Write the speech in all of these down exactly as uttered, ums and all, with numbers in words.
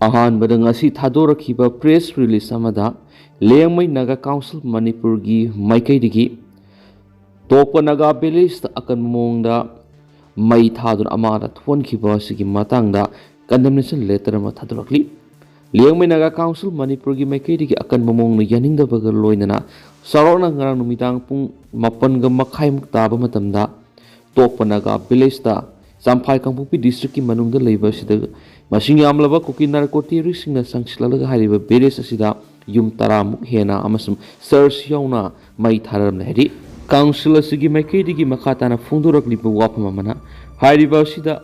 ꯑꯍꯥꯟꯕꯗ ꯉꯁꯤ ꯊꯥꯗꯣꯔꯛꯈꯤꯕ press release ꯑꯃꯗ ꯂꯤꯌꯥꯡꯃꯩ ꯅꯥꯒꯥ ꯀꯥꯎꯟꯁꯤꯜ ꯃꯅꯤꯄꯨꯔꯒꯤ ꯃꯥꯏꯀꯩꯗꯒꯤ ꯇꯣꯛꯄ ꯅꯥꯒꯥ ꯚꯤꯂꯦꯖꯇ ꯑꯀꯟꯕ ꯃꯑꯣꯡꯗ ꯃꯩ ꯊꯥꯗꯨꯅ ꯑꯃꯥꯡ ꯑꯇꯥ ꯊꯣꯛꯍꯟꯈꯤꯕ ꯑꯁꯤꯒꯤ ꯃꯇꯥꯡꯗ condemnation letter ꯑꯃ ꯊꯥꯗꯣꯔꯛꯂꯤ꯫ ꯂꯤꯌꯥꯡꯃꯩ ꯅꯥꯒꯥ ꯀꯥꯎꯟꯁꯤꯜ ꯃꯅꯤꯄꯨꯔꯒꯤ ꯃꯥꯏꯀꯩꯗꯒꯤ ꯑꯀꯟꯕ ꯃꯑꯣꯡꯗ ꯌꯥꯅꯤꯡꯗꯕꯒ ꯂꯣꯏꯅꯅ ꯆꯥꯎꯔꯥꯛꯅ ꯉꯔꯥꯡ ꯅꯨꯃꯤꯗꯥꯡ ꯄꯨꯡ ꯃꯥꯄꯟꯒ ꯃꯈꯥꯏꯃꯨꯛ ꯇꯥꯕ ꯃꯇꯝꯗ ꯇꯣꯛꯄ ꯅꯥꯒꯥ ꯚꯤꯂꯦꯖꯇ ꯆꯝꯐꯥꯏ ꯀꯥꯡꯄꯣꯛꯄꯤ ꯗꯤꯁꯇ꯭ꯔꯤꯛꯀꯤ ꯃꯅꯨꯡꯗ ꯂꯩꯕ ꯑꯁꯤꯗ ꯃꯁꯤꯡ ꯌꯥꯝꯂꯕ ꯀꯨꯀꯤ ꯅꯥꯔꯀꯣꯇꯤꯌꯔꯤꯁꯤꯡꯅ ꯆꯪꯁꯤꯜꯂꯛꯂꯒ ꯍꯥꯏꯔꯤꯕ ꯚꯤꯂꯦꯖ ꯑꯁꯤꯗ ꯌꯨꯝ ꯇꯔꯥꯃꯨꯛ ꯍꯦꯟꯅ ꯑꯃꯁꯨꯡ ꯆꯔꯆ ꯌꯥꯎꯅ ꯃꯩ ꯊꯥꯔꯝꯂꯦ ꯍꯥꯏꯔꯤ꯫ ꯀꯥꯎꯟꯁꯤꯜ ꯑꯁꯤꯒꯤ ꯃꯥꯏꯀꯩꯗꯒꯤ ꯃꯈꯥ ꯇꯥꯅ ꯐꯣꯡꯗꯣꯔꯛꯂꯤꯕ ꯋꯥꯐꯝ ꯑꯃꯅ ꯍꯥꯏꯔꯤꯕ ꯑꯁꯤꯗ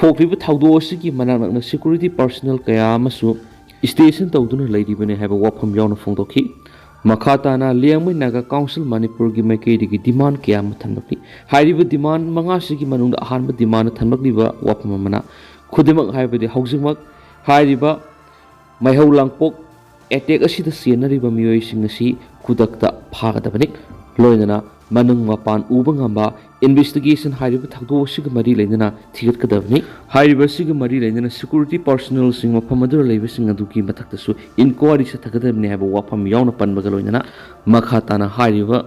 ꯊꯣꯛꯂꯤꯕ ꯊꯧꯗꯣꯛ ꯑꯁꯤꯒꯤ ꯃꯅꯥꯛ ꯅꯛꯅ security personnel ꯀꯌꯥ ꯑꯃꯁꯨ station ꯇꯧꯗꯨꯅ ꯂꯩꯔꯤꯕꯅꯤ ꯍꯥꯏꯕ ꯋꯥꯐꯝ ꯌꯥꯎꯅ ꯐꯣꯡꯗꯣꯛꯈꯤ꯫ ꯃꯈꯥ ꯇꯥꯅ ꯂꯤꯌꯥꯡꯃꯩ ꯅꯥꯒꯥ ꯀꯥꯎꯟꯁꯤꯜ ꯃꯅꯤꯄꯨꯔꯒꯤ ꯃꯥꯏꯀꯩꯗꯒꯤ demand ꯀꯌꯥ ꯑꯃ ꯊꯝꯂꯛꯂꯤ꯫ ꯍꯥꯏꯔꯤꯕ demand ꯃꯉꯥꯁꯤꯒꯤ ꯃꯅꯨꯡꯗ ꯑꯍꯥꯟꯕ demand ꯊꯝꯂꯛꯂꯤꯕ ꯋꯥꯐꯝ ꯑꯃꯅ ꯈꯨꯗꯤꯡꯃꯛ ꯍꯥꯏꯕꯗꯤ ꯍꯧꯖꯤꯛꯃꯛ ꯍꯥꯏꯔꯤꯕ ꯃꯩꯍꯧ ꯂꯥꯡꯄꯣꯛ attack ꯑꯁꯤꯗ ꯆꯦꯟꯅꯔꯤꯕ ꯃꯤꯑꯣꯏꯁꯤꯡ ꯑꯁꯤ ꯈꯨꯗꯛꯇ ꯐꯥꯒꯗꯕꯅꯤ꯫ ꯂꯣꯏꯅꯅ ꯃꯅꯨꯡ ꯃꯄꯥꯟ ꯎꯕ ꯉꯝꯕ investigation ꯍꯥꯏꯔꯤꯕ ꯊꯧꯗꯣꯛ ꯑꯁꯤꯒ ꯃꯔꯤ ꯂꯩꯅꯅ ꯊꯤꯒꯠꯀꯗꯕꯅꯤ꯫ ꯍꯥꯏꯔꯤꯕ ꯑꯁꯤꯒ ꯃꯔꯤ ꯂꯩꯅꯅ security personnelꯁꯤꯡ ꯃꯐꯝ ꯑꯗꯨꯗ ꯂꯩꯕꯁꯤꯡ ꯑꯗꯨꯒꯤ ꯃꯊꯛꯇꯁꯨ inquiry ꯆꯠꯊꯒꯗꯕꯅꯤ ꯍꯥꯏꯕ ꯋꯥꯐꯝ ꯌꯥꯎꯅ ꯄꯟꯕꯒ ꯂꯣꯏꯅꯅ ꯃꯈꯥ ꯇꯥꯅ ꯍꯥꯏꯔꯤꯕ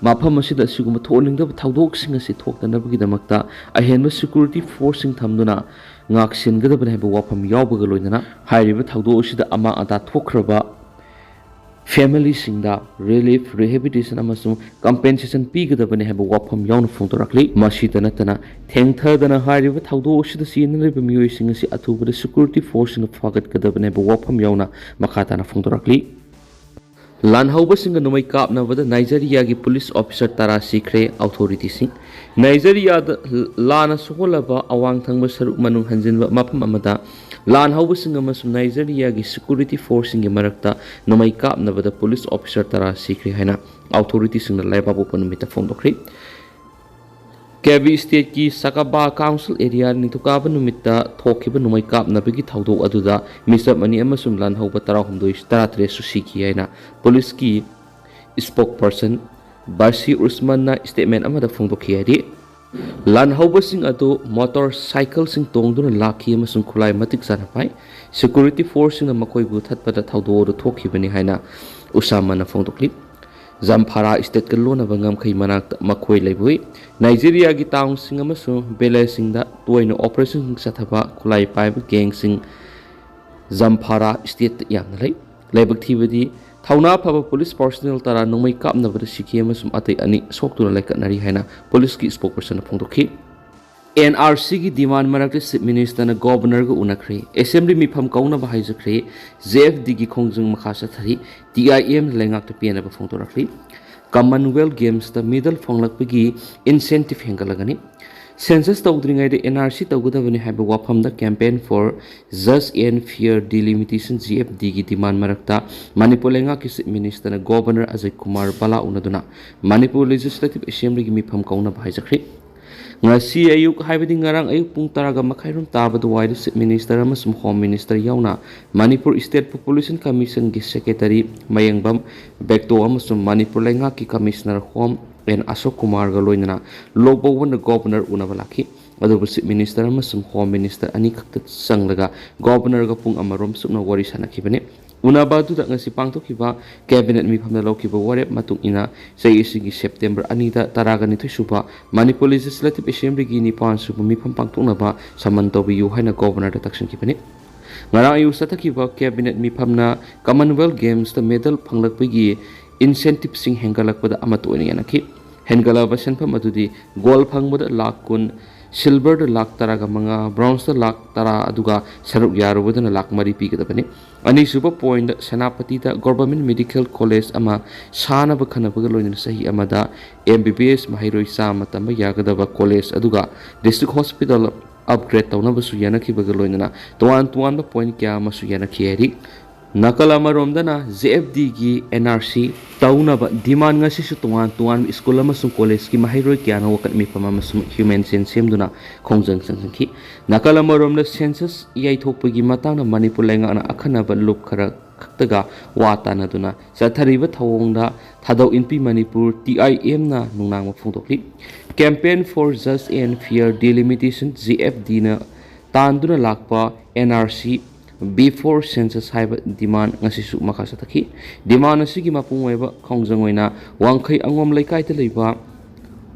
ꯃꯐꯝ ꯑꯁꯤꯗ ꯑꯁꯤꯒꯨꯝꯕ ꯊꯣꯛꯍꯟꯅꯤꯡꯗꯕ ꯊꯧꯗꯣꯛꯁꯤꯡ ꯑꯁꯤ ꯊꯣꯛꯇꯅꯕꯒꯤꯗꯃꯛꯇ ꯑꯍꯦꯟꯕ security forceꯁꯤꯡ ꯊꯝꯗꯨꯅ ꯉꯥꯛꯁꯦꯟꯒꯗꯕꯅꯤ ꯍꯥꯏꯕ ꯋꯥꯐꯝ ꯌꯥꯎꯕꯒ ꯂꯣꯏꯅꯅ ꯍꯥꯏꯔꯤꯕ ꯊꯧꯗꯣꯛ ꯑꯁꯤꯗ ꯑꯃꯥꯡ ꯑꯇꯥ ꯊꯣꯛꯈ꯭ꯔꯕ familyꯁꯤꯡꯗ relief, rehabilitation ꯑꯃꯁꯨꯡ compensation ꯄꯤꯒꯗꯕꯅꯤ ꯍꯥꯏꯕ ꯋꯥꯐꯝ ꯌꯥꯎꯅ ꯐꯣꯡꯗꯣꯔꯛꯂꯤ꯫ ꯃꯁꯤꯇ ꯅꯠꯇꯅ ꯊꯦꯡꯊꯗꯅ ꯍꯥꯏꯔꯤꯕ ꯊꯧꯗꯣꯛ ꯑꯁꯤꯗ ꯆꯦꯟꯅꯔꯤꯕ ꯃꯤꯑꯣꯏꯁꯤꯡ ꯑꯁꯤ ꯑꯊꯨꯕꯗ security forceꯁꯤꯡꯅ ꯐꯥꯒꯠꯀꯗꯕꯅꯤ ꯍꯥꯏꯕ ꯋꯥꯐꯝ ꯌꯥꯎꯅ ꯃꯈꯥ ꯇꯥꯅ ꯐꯣꯡꯗꯣꯔꯛꯂꯤ꯫ ꯂꯥꯟꯍꯧꯕꯁꯤꯡꯒ ꯅꯣꯡꯃꯩ ꯀꯥꯞꯅꯕꯗ ꯅꯥꯏꯖꯔꯤꯌꯥꯒꯤ police officer ꯇꯔꯥ ꯁꯤꯈ꯭ꯔꯦ꯫ Authorityꯁꯤꯡ ꯅꯥꯏꯖꯔꯤꯌꯥꯗ ꯂꯥꯟꯅ ꯁꯣꯛꯍꯜꯂꯕ ꯑꯋꯥꯡ ꯊꯪꯕ ꯁꯔꯨꯛ ꯃꯅꯨꯡ ꯍꯟꯖꯤꯟꯕ ꯃꯐꯝ ꯑꯃꯗ ꯂꯥꯟꯍꯧꯕꯁꯤꯡ ꯑꯃꯁꯨꯡ ꯅꯥꯏꯖꯔꯤꯌꯥꯒꯤ security forceꯁꯤꯡꯒꯤ ꯃꯔꯛꯇ ꯅꯣꯡꯃꯩ ꯀꯥꯞꯅꯕꯗ police officer ꯇꯔꯥ ꯁꯤꯈ꯭ꯔꯦ ꯍꯥꯏꯅ authorityꯁꯤꯡꯅ ꯂꯩꯕꯥꯛꯄꯣꯛꯄ ꯅꯨꯃꯤꯠꯇ ꯐꯣꯡꯗꯣꯛꯈ꯭ꯔꯤ꯫ ꯀꯦꯕꯤ stateꯀꯤ ꯁꯀꯥꯕꯥ council area ꯅꯤꯡꯊꯧꯀꯥꯕ ꯅꯨꯃꯤꯠꯇ ꯊꯣꯛꯈꯤꯕ ꯅꯣꯡꯃꯩ ꯀꯥꯞꯅꯕꯒꯤ ꯊꯧꯗꯣꯛ ꯑꯗꯨꯗ ꯃꯤꯆꯝ ꯑꯅꯤ ꯑꯃꯁꯨꯡ ꯂꯥꯟꯍꯧꯕ ꯇꯔꯥꯍꯨꯝꯗꯣꯏ, ꯇꯔꯥꯇꯔꯦꯠꯁꯨ ꯁꯤꯈꯤ ꯍꯥꯏꯅ policeꯀꯤ spokesperson ꯕꯥꯁꯤ ꯎꯁꯃꯥꯟꯅ statement ꯑꯃꯗ ꯐꯣꯡꯗꯣꯛꯈꯤ ꯍꯥꯏꯔꯤ꯫ ꯂꯥꯟꯍꯧꯕꯁꯤꯡ ꯑꯗꯨ ꯃꯣꯇꯣꯔ ꯁꯥꯏꯀꯜꯁꯤꯡ ꯇꯣꯡꯗꯨꯅ ꯂꯥꯛꯈꯤ ꯑꯃꯁꯨꯡ ꯈꯨꯠꯂꯥꯏ ꯃꯇꯤꯛ ꯆꯥꯅ ꯄꯥꯏ꯫ ꯁꯦꯀ꯭ꯌꯨꯔꯤꯇꯤ ꯐꯣꯔꯁꯁꯤꯡꯅ ꯃꯈꯣꯏꯕꯨ ꯊꯠꯄꯗ ꯊꯧꯗꯣꯛ ꯑꯗꯨ ꯊꯣꯛꯈꯤꯕꯅꯤ ꯍꯥꯏꯅ ꯎꯁꯥꯃꯥꯅ ꯐꯣꯡꯗꯣꯛꯂꯤ꯫ ꯖꯝꯐꯥꯔꯥ ꯁ꯭ꯇꯦꯠꯀ ꯂꯣꯟꯅꯕ ꯉꯝꯈꯩ ꯃꯅꯥꯛꯇ ꯃꯈꯣꯏ ꯂꯩꯕ ꯎꯏ꯫ ꯅꯥꯏꯖꯦꯔꯤꯌꯥꯒꯤ ꯇꯥꯎꯟꯁꯤꯡ ꯑꯃꯁꯨꯡ ꯚꯤꯂꯦꯖꯁꯤꯡꯗ ꯇꯣꯏꯅ ꯑꯣꯄꯔꯦꯁꯟꯁꯤꯡ ꯆꯠꯊꯕ ꯈꯨꯠꯂꯥꯏ ꯄꯥꯏꯕ ꯒꯦꯡꯁꯤꯡ ꯖꯝꯐꯥꯔꯥ ꯁ꯭ꯇꯦꯠꯇ ꯌꯥꯝꯅ ꯂꯩ꯫ ꯂꯥꯏꯕꯛ ꯊꯤꯕꯗꯤ, ꯊꯧꯅꯥ ꯐꯕ ꯄꯨꯂꯤꯁ ꯄꯥꯔꯁꯣꯅꯦꯜ ꯇꯔꯥ ꯅꯣꯡꯃꯩ ꯀꯥꯞꯅꯕꯗ ꯁꯤꯈꯤ ꯑꯃꯁꯨꯡ ꯑꯇꯩ ꯑꯅꯤ ꯁꯣꯛꯇꯨꯅ ꯂꯩꯈꯠꯅꯔꯤ ꯍꯥꯏꯅ ꯄꯨꯂꯤꯁꯀꯤ ꯁ꯭ꯄꯣꯛꯄꯔꯁꯟꯅ ꯐꯣꯡꯗꯣꯛꯈꯤ꯫ ꯑꯦꯟ ꯑꯥꯔ ꯁꯤꯒꯤ ꯗꯤꯃꯥꯟ ꯃꯔꯛꯇ ꯆꯤꯐ ꯃꯤꯅꯤꯁꯇꯔꯅ ꯒꯣꯕꯔꯅꯔꯒ ꯎꯅꯈ꯭ꯔꯦ꯫ ꯑꯦꯁꯦꯝꯕ꯭ꯂꯤ ꯃꯤꯐꯝ ꯀꯧꯅꯕ ꯍꯥꯏꯖꯈ꯭ꯔꯦ꯫ ꯖꯦ ꯑꯦꯐ ꯗꯤꯒꯤ ꯈꯣꯡꯖꯪ ꯃꯈꯥ ꯆꯠꯊꯔꯤ꯫ ꯇꯤ ꯑꯥꯏ ꯑꯦꯝꯅ ꯂꯩꯉꯥꯛꯇ ꯄꯦꯟꯅꯕ ꯐꯣꯡꯗꯣꯔꯛꯂꯤ꯫ ꯀꯃꯟꯋꯦꯜꯊ ꯒꯦꯝꯁꯇ ꯃꯦꯗꯜ ꯐꯪꯂꯛꯄꯒꯤ ꯏꯟꯁꯦꯟꯇꯤꯞ ꯍꯦꯟꯒꯠꯂꯒꯅꯤ꯫ ꯁꯦꯟꯁꯁ ꯇꯧꯗ꯭ꯔꯤꯉꯩꯗ ꯑꯦꯟ ꯑꯥꯔ ꯁꯤ ꯇꯧꯒꯗꯕꯅꯤ ꯍꯥꯏꯕ ꯋꯥꯐꯝꯗ Campaign for Just and Fair Delimitation, G F ꯗꯤꯒꯤ ꯗꯤꯃꯥꯟ ꯃꯔꯛꯇ ꯃꯅꯤꯄꯨꯔ ꯂꯩꯉꯥꯛꯀꯤ ꯆꯤꯐ ꯃꯤꯅꯤꯁꯇꯔꯅ ꯒꯣꯕꯔꯅꯔ ꯑꯖꯌ ꯀꯨꯃꯥꯔ ꯚꯜꯂꯥ ꯎꯅꯗꯨꯅ ꯃꯅꯤꯄꯨꯔ ꯂꯦꯖꯤꯁꯂꯦꯇꯤꯚ ꯑꯦꯁꯦꯝꯕ꯭ꯂꯤꯒꯤ ꯃꯤꯐꯝ ꯀꯧꯅꯕ ꯍꯥꯏꯖꯈ꯭ꯔꯦ꯫ ꯉꯁꯤ ꯑꯌꯨꯛ, ꯍꯥꯏꯕꯗꯤ ꯉꯔꯥꯡ ꯑꯌꯨꯛ ꯄꯨꯡ ꯇꯔꯥꯒ ꯃꯈꯥꯏꯔꯣꯝ ꯇꯥꯕ ꯑꯗꯨꯋꯥꯏꯗ ꯆꯤꯐ ꯃꯤꯅꯤꯁꯇꯔ ꯑꯃꯁꯨꯡ ꯍꯣꯝ ꯃꯤꯅꯤꯁꯇꯔ ꯌꯥꯎꯅ ꯃꯅꯤꯄꯨꯔ ꯁ꯭ꯇꯦꯠ ꯄꯣꯄꯨꯂꯦꯁꯟ ꯀꯃꯤꯁꯟꯒꯤ ꯁꯦꯀ꯭ꯔꯦꯇꯔꯤ ꯃꯌꯦꯡꯕꯝ ꯕꯦꯛꯇꯣ ꯑꯃꯁꯨꯡ ꯃꯅꯤꯄꯨꯔ ꯂꯩꯉꯥꯛꯀꯤ ꯀꯃꯤꯁꯅꯔ ꯍꯣꯝ ꯑꯦꯟ ꯑꯁꯣꯛ ꯀꯨꯃꯥꯔꯒ ꯂꯣꯏꯅꯅ ꯂꯣꯛ ꯚꯋꯟꯗ ꯒꯣꯕꯔꯅꯔ ꯎꯅꯕ ꯂꯥꯛꯈꯤ꯫ ꯑꯗꯨꯕꯨ ꯆꯤꯐ ꯃꯤꯅꯤꯁꯇꯔ ꯑꯃꯁꯨꯡ ꯍꯣꯝ ꯃꯤꯅꯤꯁꯇꯔ ꯑꯅꯤꯈꯛꯇ ꯆꯪꯂꯒ ꯒꯣꯕꯔꯅꯔꯒ ꯄꯨꯡ ꯑꯃꯔꯣꯝ ꯆꯨꯞꯅ ꯋꯥꯔꯤ ꯁꯥꯟꯅꯈꯤꯕꯅꯤ꯫ ꯎꯅꯕ ꯑꯗꯨꯗ ꯉꯁꯤ ꯄꯥꯡꯊꯣꯛꯈꯤꯕ ꯀꯦꯕꯤꯅꯦꯠ ꯃꯤꯐꯝꯗ ꯂꯧꯈꯤꯕ ꯋꯥꯔꯦꯞ ꯃꯇꯨꯡ ꯏꯟꯅ ꯆꯍꯤ ꯑꯁꯤꯒꯤ ꯁꯦꯞꯇꯦꯝꯕꯔ ꯑꯅꯤꯗ ꯇꯔꯥꯒ ꯅꯤꯊꯣꯏ ꯁꯨꯕ ꯃꯅꯤꯄꯨꯔ ꯂꯦꯖꯤꯁꯂꯦꯇꯤꯚ ꯑꯦꯁꯦꯝꯕ꯭ꯂꯤꯒꯤ ꯅꯤꯄꯥꯟ ꯁꯨꯕ ꯃꯤꯐꯝ ꯄꯥꯡꯊꯣꯛꯅꯕ ꯁꯃꯟ ꯇꯧꯕꯤꯌꯨ ꯍꯥꯏꯅ ꯒꯣꯕꯔꯅꯔꯗ ꯇꯛꯁꯤꯟꯈꯤꯕꯅꯤ꯫ ꯉꯔꯥꯡ ꯑꯌꯨꯛ ꯆꯠꯊꯈꯤꯕ ꯀꯦꯕꯤꯅꯦꯠ ꯃꯤꯐꯝꯅ ꯀꯃꯟꯋꯦꯜꯊ ꯒꯦꯝꯁꯇ ꯃꯦꯗꯜ ꯐꯪꯂꯛꯄꯒꯤ ꯏꯟꯁꯦꯟꯇꯤꯞꯁꯤꯡ ꯍꯦꯟꯒꯠꯂꯛꯄꯗ ꯑꯃꯠꯇ ꯑꯣꯏꯅ ꯌꯥꯅꯈꯤ꯫ ꯍꯦꯟꯒꯠꯂꯕ ꯁꯦꯟꯐꯝ ꯑꯗꯨꯗꯤ ꯒꯣꯜꯗ ꯐꯪꯕꯗ ꯂꯥꯈ ꯀꯨꯟ, ꯁꯤꯜꯚꯔꯗ ꯂꯥꯈ ꯇꯔꯥꯒ ꯃꯉꯥ, ꯕ꯭ꯔꯣꯟꯖꯇ ꯂꯥꯈ ꯇꯔꯥ, ꯑꯗꯨꯒ ꯁꯔꯨꯛ ꯌꯥꯔꯨꯕꯗꯅ ꯂꯥꯈ ꯃꯔꯤ ꯄꯤꯒꯗꯕꯅꯤ꯫ ꯑꯅꯤꯁꯨꯕ ꯄꯣꯏꯟꯗ, ꯁꯦꯅꯥꯄꯇꯤꯗ ꯒꯣꯚꯔꯟꯃꯦꯟꯠ ꯃꯦꯗꯤꯀꯦꯜ ꯀꯣꯂꯦꯖ ꯑꯃ ꯁꯥꯅꯕ ꯈꯟꯅꯕꯒ ꯂꯣꯏꯅꯅ ꯆꯍꯤ ꯑꯃꯗ ꯑꯦꯝ ꯕꯤ ꯕꯤ ꯑꯦꯁ ꯃꯍꯩꯔꯣꯏ ꯆꯥꯝꯃ ꯇꯝꯕ ꯌꯥꯒꯗꯕ ꯀꯣꯂꯦꯖ ꯑꯗꯨꯒ ꯗꯤꯁꯇ꯭ꯔꯤꯛ ꯍꯣꯁꯄꯤꯇꯥꯜ ꯑꯞꯒ꯭ꯔꯦꯗ ꯇꯧꯅꯕꯁꯨ ꯌꯥꯅꯈꯤꯕꯒ ꯂꯣꯏꯅꯅ ꯇꯣꯉꯥꯟ ꯇꯣꯉꯥꯟꯕ ꯄꯣꯏꯟꯠ ꯀꯌꯥ ꯑꯃꯁꯨ ꯌꯥꯅꯈꯤ ꯍꯥꯏꯔꯤ꯫ ꯅꯥꯀꯜ ꯑꯃꯔꯣꯝꯗꯅ, ꯖꯦ ꯑꯦꯐ ꯗꯤꯒꯤ ꯑꯦꯟ ꯑꯥꯔ ꯁꯤ ꯇꯧꯅꯕ ꯗꯤꯃꯥꯟ ꯉꯁꯤꯁꯨ ꯇꯣꯉꯥꯟ ꯇꯣꯉꯥꯟꯕ ꯁ꯭ꯀꯨꯜ ꯑꯃꯁꯨꯡ ꯀꯣꯂꯦꯖꯀꯤ ꯃꯍꯩꯔꯣꯏ ꯀꯌꯥꯅ ꯋꯥꯀꯠ ꯃꯤꯐꯝ ꯑꯃꯁꯨꯡ ꯍ꯭ꯌꯨꯃꯦꯟ ꯆꯦꯟ ꯁꯦꯝꯗꯨꯅ ꯈꯣꯡꯖꯪ ꯆꯪꯁꯤꯟꯈꯤ꯫ ꯅꯥꯀꯜ ꯑꯃꯔꯣꯝꯗ, ꯁꯦꯟꯁꯁ ꯌꯩꯊꯣꯛꯄꯒꯤ ꯃꯇꯥꯡꯗ ꯃꯅꯤꯄꯨꯔ ꯂꯩꯉꯥꯛꯅ ꯑꯈꯟꯅꯕ ꯂꯨꯞ ꯈꯔ ꯈꯛꯇꯒ ꯋꯥ ꯇꯥꯅꯗꯨꯅ ꯆꯠꯊꯔꯤꯕ ꯊꯧꯑꯣꯡꯗ ꯊꯥꯗꯧ ꯏꯟꯄꯤ ꯃꯅꯤꯄꯨꯔ, ꯇꯤ ꯑꯥꯏ ꯑꯦꯝꯅ ꯅꯨꯡꯅꯥꯡꯕ ꯐꯣꯡꯗꯣꯛꯂꯤ꯫ Campaign for Just and Fair Delimitation, J F D ꯅ ꯇꯥꯟꯗꯨꯅ ꯂꯥꯛꯄ N R C before census ꯍꯥꯏꯕ demand ꯉꯁꯤꯁꯨ ꯃꯈꯥ ꯆꯠꯊꯈꯤ꯫ Demand ꯑꯁꯤꯒꯤ ꯃꯄꯨꯡ ꯑꯣꯏꯕ ꯈꯣꯡꯖꯪ ꯑꯣꯏꯅ ꯋꯥꯡꯈꯩ ꯑꯉꯣꯝ ꯂꯩꯀꯥꯏꯗ ꯂꯩꯕ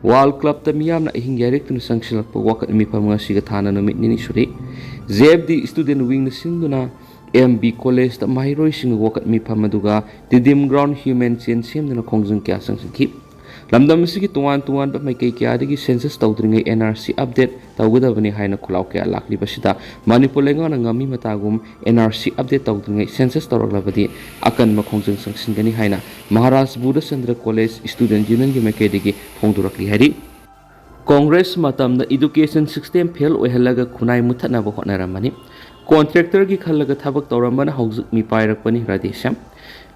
World Club ꯇ ꯃꯤꯌꯥꯝꯅ ꯑꯍꯤꯡ ꯌꯥꯏꯔꯦꯛꯇꯨꯅ ꯆꯪꯁꯤꯜꯂꯛꯄ ꯋꯥꯀꯠ ꯃꯤꯐꯝ ꯉꯁꯤꯒ ꯊꯥꯅ ꯅꯨꯃꯤꯠ ꯅꯤꯅꯤ ꯁꯨꯔꯤ꯫ J F D Student Wing ꯅ ꯁꯤꯟꯗꯨꯅ M B College ꯇ ꯃꯍꯩꯔꯣꯏꯁꯤꯡꯅ ꯋꯥꯀꯠ ꯃꯤꯐꯝ ꯑꯗꯨꯒ Stadium Ground human chain ꯁꯦꯝꯗꯨꯅ ꯈꯣꯡꯖꯪ ꯀꯌꯥ ꯆꯪꯁꯤꯟꯈꯤ꯫ ꯂꯝꯗꯝ ꯑꯁꯤꯒꯤ ꯇꯣꯉꯥꯟ ꯇꯣꯉꯥꯟꯕ ꯃꯥꯏꯀꯩ ꯀꯌꯥꯗꯒꯤ census ꯇꯧꯗ꯭ꯔꯤꯉꯩ N R C update ꯇꯧꯒꯗꯕꯅꯤ ꯍꯥꯏꯅ ꯈꯨꯜꯂꯥꯎ ꯀꯌꯥ ꯂꯥꯛꯂꯤꯕꯁꯤꯗ ꯃꯅꯤꯄꯨꯔ ꯂꯩꯉꯥꯛꯅ ꯉꯝꯃꯤ ꯃꯇꯥꯒꯨꯝ N R C update ꯇꯧꯗ꯭ꯔꯤꯉꯩ census ꯇꯧꯔꯛꯂꯕꯗꯤ ꯑꯀꯟꯕ ꯈꯣꯡꯖꯪ ꯆꯪꯁꯤꯟꯒꯅꯤ ꯍꯥꯏꯅ Maharaj Budhachandra College Student Union ꯒꯤ ꯃꯥꯏꯀꯩꯗꯒꯤ ꯐꯣꯡꯗꯣꯔꯛꯂꯤ ꯍꯥꯏꯔꯤ꯫ Congress ꯃꯇꯝꯗ education system fail ꯑꯣꯏꯍꯜꯂꯒ ꯈꯨꯟꯅꯥꯏ ꯃꯨꯠꯊꯠꯅꯕ ꯍꯣꯠꯅꯔꯝꯕꯅꯤ꯫ Contractor ꯒꯤ ꯈꯜꯂꯒ ꯊꯕꯛ ꯇꯧꯔꯝꯕꯅ ꯍꯧꯖꯤꯛ ꯃꯤꯄꯥꯏꯔꯛꯄꯅꯤ ꯔꯥꯙꯦꯁ꯭ꯌꯥꯝ꯫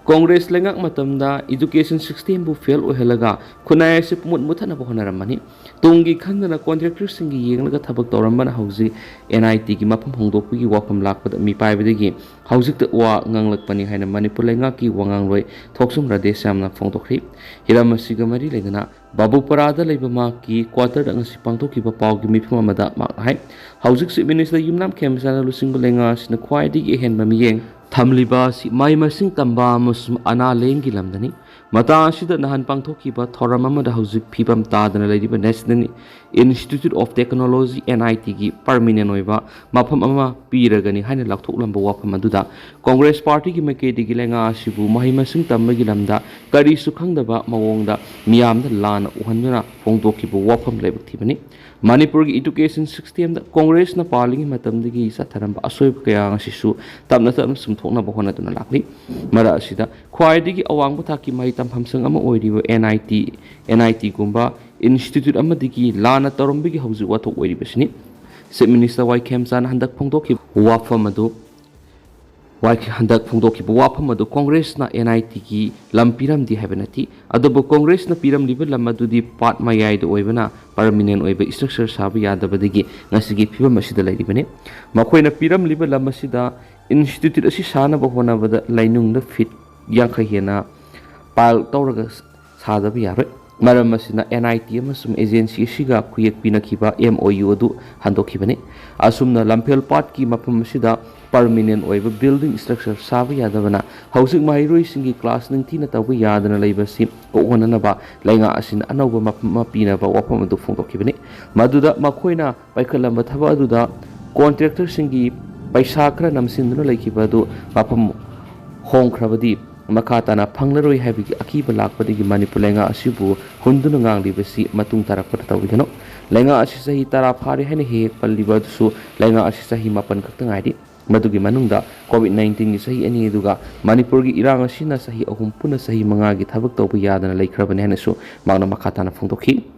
Congress ꯂꯩꯉꯥꯛ ꯃꯇꯝꯗ education system ꯕꯨ fail ꯑꯣꯏꯍꯜꯂꯒ ꯈꯨꯟꯅꯥꯏ ꯑꯁꯤ ꯄꯨꯝꯃꯨꯠ ꯃꯨꯠꯊꯠꯅꯕ ꯍꯣꯠꯅꯔꯝꯕꯅꯤ꯫ ꯇꯨꯡꯒꯤ ꯈꯟꯗꯅ contractor ꯁꯤꯡꯒꯤ ꯌꯦꯡꯂꯒ ꯊꯕꯛ ꯇꯧꯔꯝꯕꯅ ꯍꯧꯖꯤꯛ N I T ꯒꯤ ꯃꯐꯝ ꯍꯣꯡꯗꯣꯛꯄꯒꯤ ꯋꯥꯐꯝ ꯂꯥꯛꯄꯗ ꯃꯤꯄꯥꯏꯕꯗꯒꯤ ꯍꯧꯖꯤꯛꯇ ꯋꯥ ꯉꯥꯡꯂꯛꯄꯅꯤ ꯍꯥꯏꯅ ꯃꯅꯤꯄꯨꯔ ꯂꯩꯉꯥꯛꯀꯤ ꯋꯥꯉꯥꯡꯂꯣꯏ ꯊꯣꯛꯆꯣꯝ ꯔꯥꯙꯦꯁ꯭ꯌꯥꯝꯅ ꯐꯣꯡꯗꯣꯛꯈ꯭ꯔꯤ꯫ ꯍꯤꯔꯝ ꯑꯁꯤꯒ ꯃꯔꯤ ꯂꯩꯅꯅ ꯕꯥꯕꯨꯄꯥꯔꯥꯗ ꯂꯩꯕ ꯃꯍꯥꯛꯀꯤ quarter ꯗ ꯉꯁꯤ ꯄꯥꯡꯊꯣꯛꯈꯤꯕ ꯄꯥꯎꯒꯤ ꯃꯤꯐꯝ ꯑꯃꯗ ꯃꯍꯥꯛꯅ ꯍꯥꯏ, ꯍꯧꯖꯤꯛ Chief Minister ꯌꯨꯝꯅꯥꯝ ꯈꯦꯝꯆꯥꯟꯅ ꯂꯨꯆꯤꯡꯕ ꯂꯩꯉꯥꯛ ꯑꯁꯤꯅ ꯈ꯭ꯋꯥꯏꯗꯒꯤ ꯑꯍꯦꯟꯕ ꯃꯤꯠꯌꯦꯡ ꯊꯝꯂꯤꯕ ꯑꯁꯤ ꯃꯍꯩ ꯃꯁꯤꯡ ꯇꯝꯕ ꯑꯃꯁꯨꯡ ꯑꯅꯥ ꯂꯥꯌꯦꯡꯒꯤ ꯂꯝꯗꯅꯤ꯫ ꯃꯇꯥꯡ ꯑꯁꯤꯗ ꯅꯍꯥꯟ ꯄꯥꯡꯊꯣꯛꯈꯤꯕ ꯊꯧꯔꯝ ꯑꯃꯗ ꯍꯧꯖꯤꯛ ꯐꯤꯕꯝ ꯇꯥꯗꯅ ꯂꯩꯔꯤꯕ National Institute of Technology, N I T ꯒꯤ permanent ꯑꯣꯏꯕ ꯃꯐꯝ ꯑꯃ ꯄꯤꯔꯒꯅꯤ ꯍꯥꯏꯅ ꯂꯥꯎꯊꯣꯛꯂꯝꯕ ꯋꯥꯐꯝ ꯑꯗꯨꯗ Congress party ꯒꯤ ꯃꯥꯏꯀꯩꯗꯒꯤ ꯂꯩꯉꯥꯛ ꯑꯁꯤꯕꯨ ꯃꯍꯩ ꯃꯁꯤꯡ ꯇꯝꯕꯒꯤ ꯂꯝꯗ ꯀꯔꯤꯁꯨ ꯈꯪꯗꯕ ꯃꯑꯣꯡꯗ ꯃꯤꯌꯥꯝꯗ ꯂꯥꯟꯅ ꯎꯍꯟꯗꯨꯅ ꯐꯣꯡꯗꯣꯛꯈꯤꯕ ꯋꯥꯐꯝ ꯂꯥꯏꯕꯛ ꯊꯤꯕꯅꯤ꯫ ꯃꯅꯤꯄꯨꯔꯒꯤ education system ꯗ Congress ꯅ ꯄꯥꯜꯂꯤꯉꯩ ꯃꯇꯝꯗꯒꯤ ꯆꯠꯊꯔꯝꯕ ꯑꯁꯣꯏꯕ ꯀꯌꯥ ꯑꯁꯤꯁꯨ ꯇꯞꯅ ꯇꯞꯅ ꯆꯨꯝꯊꯣꯛꯅꯕ ꯍꯣꯠꯅꯗꯨꯅ ꯂꯥꯛꯂꯤ꯫ ꯃꯔꯛ ꯑꯁꯤꯗ ꯈ꯭ꯋꯥꯏꯗꯒꯤ ꯑꯋꯥꯡꯕ ꯊꯥꯛꯀꯤ ꯃꯍꯩ ꯇꯝꯐꯝꯁꯪ ꯑꯃ ꯑꯣꯏꯔꯤꯕ N I T, N I T ꯒꯨꯝꯕ institute ꯑꯃꯗꯒꯤ ꯂꯥꯟꯅ ꯇꯧꯔꯝꯕꯒꯤ ꯍꯧꯖꯤꯛ ꯋꯥꯊꯣꯛ ꯑꯣꯏꯔꯤꯕꯁꯤꯅꯤ꯫ Chief Minister ꯋꯥꯏ ꯈꯦꯝꯆꯥꯟꯅ ꯍꯟꯗꯛ ꯐꯣꯡꯗꯣꯛꯈꯤꯕ ꯋꯥꯐꯝ ꯑꯗꯨ ꯋꯥꯏ-, ꯍꯟꯗꯛ ꯐꯣꯡꯗꯣꯛꯈꯤꯕ ꯋꯥꯐꯝ ꯑꯗꯨ Congress ꯅ N I T ꯒꯤ ꯂꯝ ꯄꯤꯔꯝꯗꯦ ꯍꯥꯏꯕ ꯅꯠꯇꯦ, ꯑꯗꯨꯕꯨ Congress ꯅ ꯄꯤꯔꯝꯂꯤꯕ ꯂꯝ ꯑꯗꯨꯗꯤ ꯄꯥꯠ ꯃꯌꯥꯏꯗ ꯑꯣꯏꯕꯅ permanent ꯑꯣꯏꯕ structure ꯁꯥꯕ ꯌꯥꯗꯕꯗꯒꯤ ꯉꯁꯤꯒꯤ ꯐꯤꯕꯝ ꯑꯁꯤꯗ ꯂꯩꯔꯤꯕꯅꯤ꯫ ꯃꯈꯣꯏꯅ ꯄꯤꯔꯝꯂꯤꯕ ꯂꯝ ꯑꯁꯤꯗ institute ꯑꯁꯤ ꯁꯥꯅꯕ ꯍꯣꯠꯅꯕꯗ ꯂꯩꯅꯨꯡꯗ feet ꯌꯥꯡꯈꯩ ꯍꯦꯟꯅ pile ꯇꯧꯔꯒ ꯁꯥꯗꯕ ꯌꯥꯔꯣꯏ꯫ ꯃꯔꯝ ꯑꯁꯤꯅ ꯑꯦꯟ ꯑꯥꯏ ꯇꯤ ꯑꯃꯁꯨꯡ ꯑꯦꯖꯦꯟꯁꯤ ꯑꯁꯤꯒ ꯈꯨꯌꯦꯛ ꯄꯤꯅꯈꯤꯕ ꯑꯦꯝ ꯑꯣ ꯌꯨ ꯑꯗꯨ ꯍꯟꯗꯣꯛꯈꯤꯕꯅꯤ꯫ ꯑꯁꯨꯝꯅ ꯂꯝꯐꯦꯜ ꯄꯥꯠꯀꯤ ꯃꯐꯝ ꯑꯁꯤꯗ ꯄꯔꯃꯤꯅꯦꯟ ꯑꯣꯏꯕ ꯕꯤꯜꯗꯤꯡ ꯁ꯭ꯇ꯭ꯔꯛꯆꯔ ꯁꯥꯕ ꯌꯥꯗꯕꯅ ꯍꯧꯖꯤꯛ ꯃꯍꯩꯔꯣꯏꯁꯤꯡꯒꯤ ꯀ꯭ꯂꯥꯁ ꯅꯤꯡꯊꯤꯅ ꯇꯧꯕ ꯌꯥꯗꯅ ꯂꯩꯕꯁꯤ ꯀꯣꯛꯍꯟꯅꯅꯕ ꯂꯩꯉꯥꯛ ꯑꯁꯤꯅ ꯑꯅꯧꯕ ꯃꯐꯝ ꯑꯃ ꯄꯤꯅꯕ ꯋꯥꯐꯝ ꯑꯗꯨ ꯐꯣꯡꯗꯣꯛꯈꯤꯕꯅꯤ꯫ ꯃꯗꯨꯗ ꯃꯈꯣꯏꯅ ꯄꯥꯏꯈꯠꯂꯝꯕ ꯊꯕꯛ ꯑꯗꯨꯗ ꯀꯣꯟꯇ꯭ꯔꯦꯛꯇꯔꯁꯤꯡꯒꯤ ꯄꯩꯁꯥ ꯈꯔ ꯅꯝꯁꯤꯟꯗꯨꯅ ꯂꯩꯈꯤꯕ ꯑꯗꯨ ꯃꯐꯝ ꯍꯣꯡꯈ꯭ꯔꯕꯗꯤ ꯃꯈꯥ ꯇꯥꯅ ꯐꯪꯂꯔꯣꯏ ꯍꯥꯏꯕꯒꯤ ꯑꯀꯤꯕ ꯂꯥꯛꯄꯗꯒꯤ ꯃꯅꯤꯄꯨꯔ ꯂꯩꯉꯥꯛ ꯑꯁꯤꯕꯨ ꯍꯨꯟꯗꯨꯅ ꯉꯥꯡꯂꯤꯕꯁꯤ ꯃꯇꯨꯡ ꯇꯥꯔꯛꯄꯗ ꯇꯧꯕꯤꯒꯅꯨ꯫ ꯂꯩꯉꯥꯛ ꯑꯁꯤ ꯆꯍꯤ ꯇꯔꯥ ꯐꯥꯔꯦ ꯍꯥꯏꯅ ꯍꯦꯛ ꯍꯦꯛ ꯄꯜꯂꯤꯕ ꯑꯗꯨꯁꯨ ꯂꯩꯉꯥꯛ ꯑꯁꯤ ꯆꯍꯤ ꯃꯥꯄꯟ ꯈꯛꯇ ꯉꯥꯏꯔꯤ꯫ ꯃꯗꯨꯒꯤ ꯃꯅꯨꯡꯗ ꯀꯣꯚꯤꯗ ꯅꯥꯏꯟꯇꯤꯟꯒꯤ ꯆꯍꯤ ꯑꯅꯤ ꯑꯗꯨꯒ ꯃꯅꯤꯄꯨꯔꯒꯤ ꯏꯔꯥꯡ ꯑꯁꯤꯅ ꯆꯍꯤ ꯑꯍꯨꯝ ꯄꯨꯟꯅ ꯆꯍꯤ ꯃꯉꯥꯒꯤ ꯊꯕꯛ ꯇꯧꯕ ꯌꯥꯗꯅ ꯂꯩꯈ꯭ꯔꯕꯅꯤ ꯍꯥꯏꯅꯁꯨ ꯃꯍꯥꯛꯅ ꯃꯈꯥ ꯇꯥꯅ ꯐꯣꯡꯗꯣꯛꯈꯤ꯫